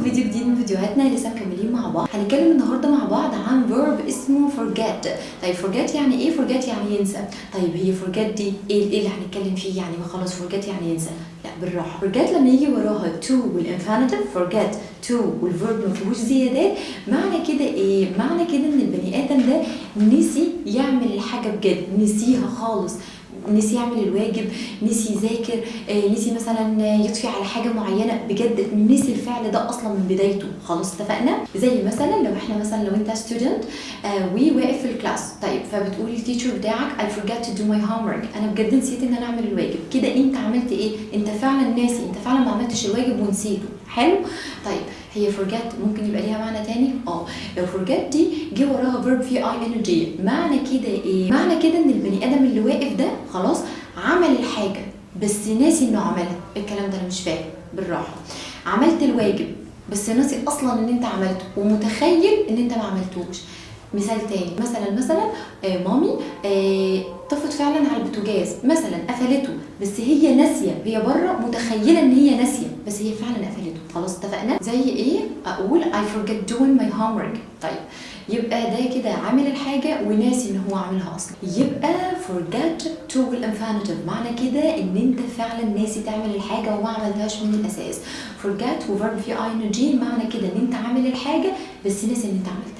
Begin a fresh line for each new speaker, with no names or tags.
في فيديو جديد من فيديوهاتنا. لسه مكملين مع بعض. هنتكلم النهارده مع بعض عن verb اسمه forget. طيب forget يعني ايه؟ forget يعني ينسى. طيب هي forget دي ايه اللي هنتكلم فيه؟ يعني ما خلاص forget يعني ينسى. لا، بالراحه. forget لما يجي وراها to وال infinitive، forget to وال verb ما فيهوش زيادات، معنى كده ايه؟ معنى كده ان البني ادم ده نسي يعمل الحاجة بجد، نسيها خالص، نسي يعمل الواجب، نسي يذاكر، نسي مثلا يطفي على حاجة معينه، بجد نسي الفعل ده اصلا من بدايته. خلاص اتفقنا؟ زي مثلا لو احنا مثلا لو انت student وواقف في ال class، طيب فبتقول لل teacher بتاعك I forgot to do my homework، انا بجد نسيت ان انا اعمل الواجب. كده انت عملت ايه؟ انت فعلا ناسي، انت فعلا ما عملتش الواجب ونسيته. حلو. طيب هي forget ممكن يبقى ليها معنى تاني؟ اه، لو forget دي جه وراها verb فيه ing، معنى كده ايه؟ معنى كده ان البني ادم اللي واقف ده خلاص عمل الحاجة بس ناسي انه عملها. الكلام ده انا مش فاهم. بالراحه. عملت الواجب بس ناسي اصلا ان انت عملته ومتخيل ان انت ما عملتوش. مثال تاني، مثلا مامي طفت فعلا على البوتاجاز مثلا، قفلته، بس هي ناسيه، هي بره متخيله ان هي ناسيه بس هي فعلا قفلته. خلاص اتفقنا؟ زي ايه؟ اقول I forget doing my homework. طيب يبقى ده كده عامل الحاجة وناسي ان هو عاملها اصلا. يبقى forget to infinitive معنى كده ان انت فعلا ناسي تعمل الحاجة وما عملتهاش من الاساس. forget و verb فيه ing معنى كده ان انت عامل الحاجة بس ناسي ان انت عملتها.